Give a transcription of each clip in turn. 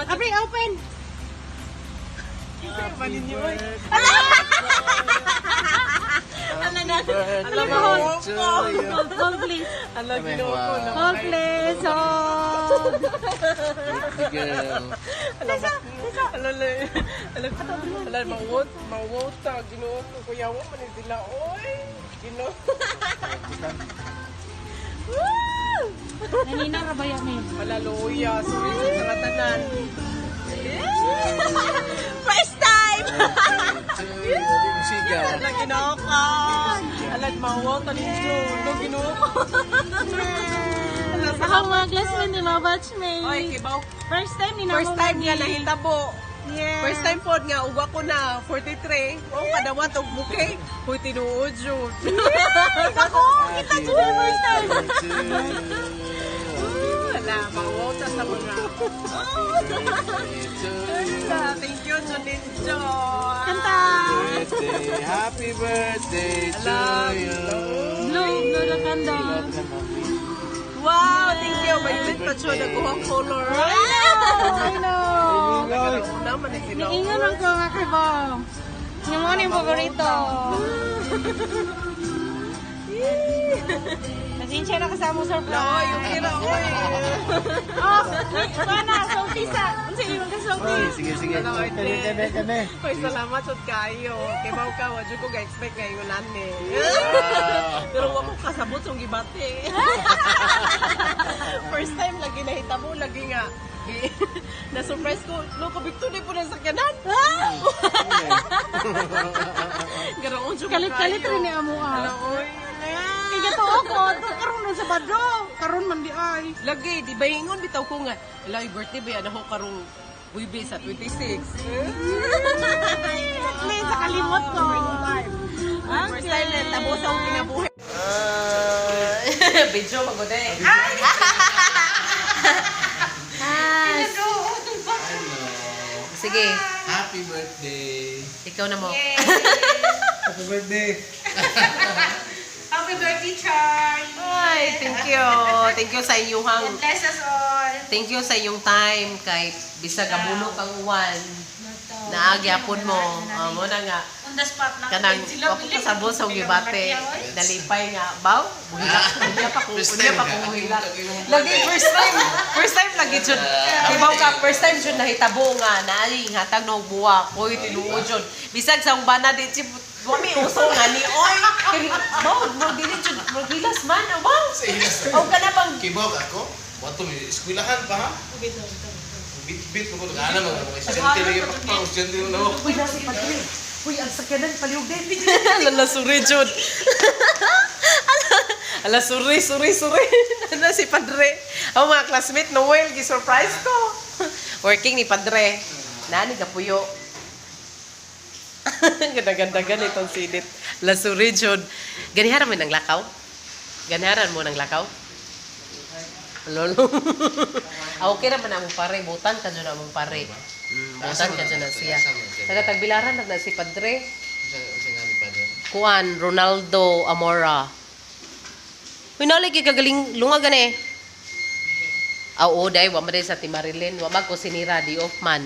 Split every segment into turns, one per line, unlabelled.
Salamat.
Abri, open!
Manin yun.
Ano na?
Alam mo,
Hold, hold, hold, please.
Alam, Ginoo ko.
Hold, please. Hold.
Birthday girl.
Alam, alam, alam, alam, mawot, mawot ta, Ginoo ko, kuya mo, manin sila, oy, Ginoo.
Nanina ra ba yan eh?
Hallelujah, sorry sa mga tanan.
First time!
Musika.
Alam, Ginoo ko. Alam, mawot ta ninyo, no, Ginoo ko. Alam,
Ako mga classmate ni mga batchmate.
Oy, kibaw.
First time ni
First time nga nahitabo.
Yeah.
First time pod nga uwa ko na 43. Oh, kadawat og bouquet. Huy, tinuod jud.
Ako, kita jud yung first time.
Wala, mawot ta sa mga. Wala, thank you, Juninjo.
Kanta!
Birthday, happy birthday to you.
Blow, blow the candle.
Wow, thank you. Violet pa jud ang color.
I know! I know!
Nagkaroon man ni sila.
Niingon ang ko nga kay Bong. Yung mo yung paborito. Pasensya na kasama mo surprise.
Oy, okay ra, oy.
Oh, sana, salty sa. Unsa imong ka-salty?
Oy, sige, sige.
Salamat,
Kami, kami, kami.
Oy, salamat jud kayo. Kay baw ka, wa jud ko ga-expect nga ingon ani. Pero wa ko kasabot sa gibati. First time lagi nahitabo lagi nga. Na-surprise ko, no, kabigto na po na sa kanan. Garaon jud ko
Kalit-kalit
kayo.
rin ni amo ah.
Ala, oy.
Kay gatuo ko, karon man sa bado. Karon man di ay.
Lagi, di ba ingon bitaw ko nga, ala, birthday ba yan ako karong Buibe sa 26.
Exactly, sa kalimot ko.
First time na tabo sa akong kinabuhi. Video magod eh. Sige,
Happy birthday.
ikaw na mo.
Happy birthday.
Happy birthday, Charlie!
Ay, thank you. Thank you sa inyong
God bless us all!
Thank you sa inyong time kay bisag abulok ang uwan. Naagyapon mo. Oh, mo na nga.
On the spot lang.
Kanang
Sila
ako kasabot sa gibate. Nalipay nga baw. Buhilak unya pa ko,
First
unya
time
pa
nga.
ko buhilak. Lagi first time, first time lagi jud. Kibaw ka first time jud nahitabo nga naay hatag no buwa. Koy tinuod jud. Bisag sa umbana di si wa mi uso nga ni oy. Kay baw mo dili jud maghilas man o baw.
Sa ilas.
Aw kana bang
Kibok ako. Wato mi eskwelahan pa ha. Bit-bit mo ko ana mo mga estudyante lagi pa estudyante mo na.
Uy, nasa padre. Uy, ang sakyanan, palihog din. Ala, suri, Jud. Ala, suri, suri, suri. Ala, si padre. Ang mga classmate, Noel, gi-surprise ko. Working ni padre. Nani, kapuyo. Ganda-ganda itong sinit. La suri, Jud. Ganiharan mo ng lakaw? Ganiharan mo ng lakaw? Lolo. Ah, okay naman among pare. Butan ka dyan among pare. Butan ka dyan na siya. Taga tagbilaran na si padre.
Unsa nga ni padre?
Kuan, Ronaldo Amora. Uy, nalagi kagaling lunga gani. Ah, oo, day, wa man day sa Timarilin. Wa man ko sinira, di off man.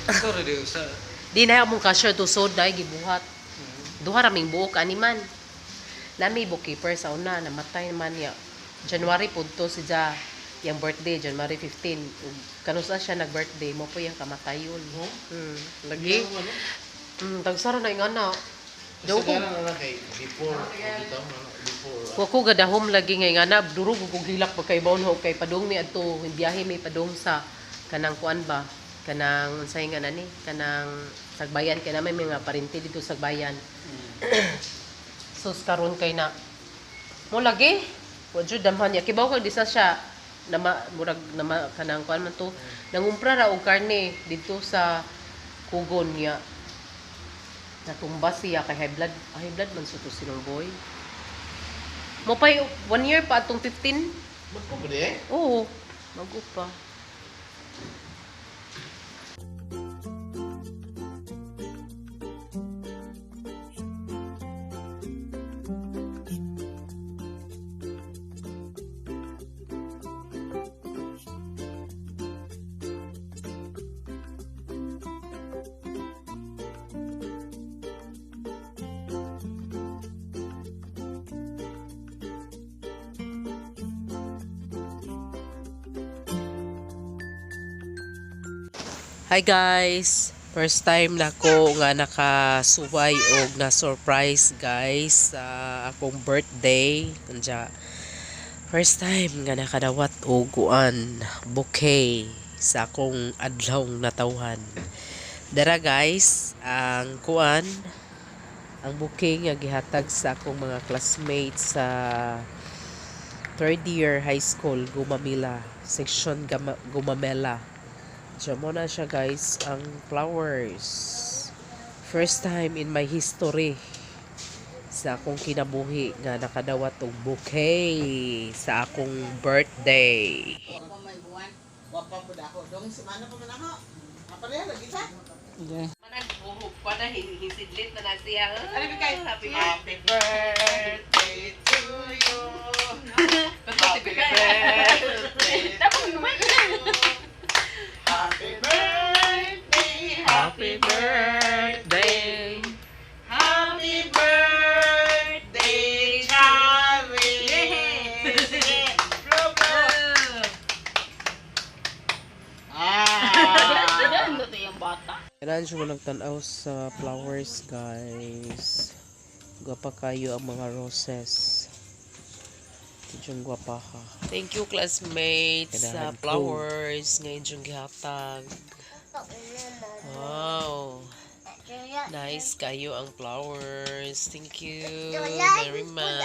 Sorry di sa
Di na among cashier tusod, day, gibuhat. Duha raming buok, ani man. Nami bookkeeper sa una, namatay naman niya. January po to si Ja, yung birthday, January 15. Ug Kanusa siya nag-birthday, mo po yung kamatayon. Lagi. Tagsara na yung anak. Daw ko,
na lang kay before bitaw ano, before.
Wa ko gadahom lagi ngay nga na durog og hilak pagkaibaw ho kay padung mi adto biyahe mi padung sa kanang kuan ba kanang unsay nga nani kanang sagbayan kay na may mga parinti dito sa sagbayan. Sus karon kay na mo lagi wa jud damhan niya kibaw kag di sa siya nama murag nama kanang kuan man to nangumpra ra og karne didto sa kugon niya natumba siya kay high blood man sa to sinong boy mo pay one year pa atong 15.
Magko ba di?
Oo, bago pa. Hi guys! First time na ko nga nakasuway og na surprise, guys, sa akong birthday. Anja. First time nga nakadawat og kuan, bouquet sa akong adlawng natawhan. Dara guys, ang kuan, ang bouquet nga gihatag sa akong mga classmates sa third year high school, Gumamela, section Gumamela. So, mao na siya guys, ang flowers. First time in my history sa akong kinabuhi nga nakadawat og bouquet sa akong birthday.
Wa pa po dako. Dong semana pa man ako. Apa rin lagi sa?
Manang buhok pa na hisidlit na na siya.
Ano ba kay?
Happy
Happy birthday to you. Happy birthday. Happy birthday.
Happy birthday.
Happy birthday, Charlie. Blow, blow. Ah.
Kailangan siya nagtanaw sa flowers, guys. Gwapa kayo ang mga roses. Inyong gwapa ha. Thank you, classmates, sa
Kailangan ko.
flowers nga inyong gihatag. Wow. Nice kayo ang flowers. Thank you very much.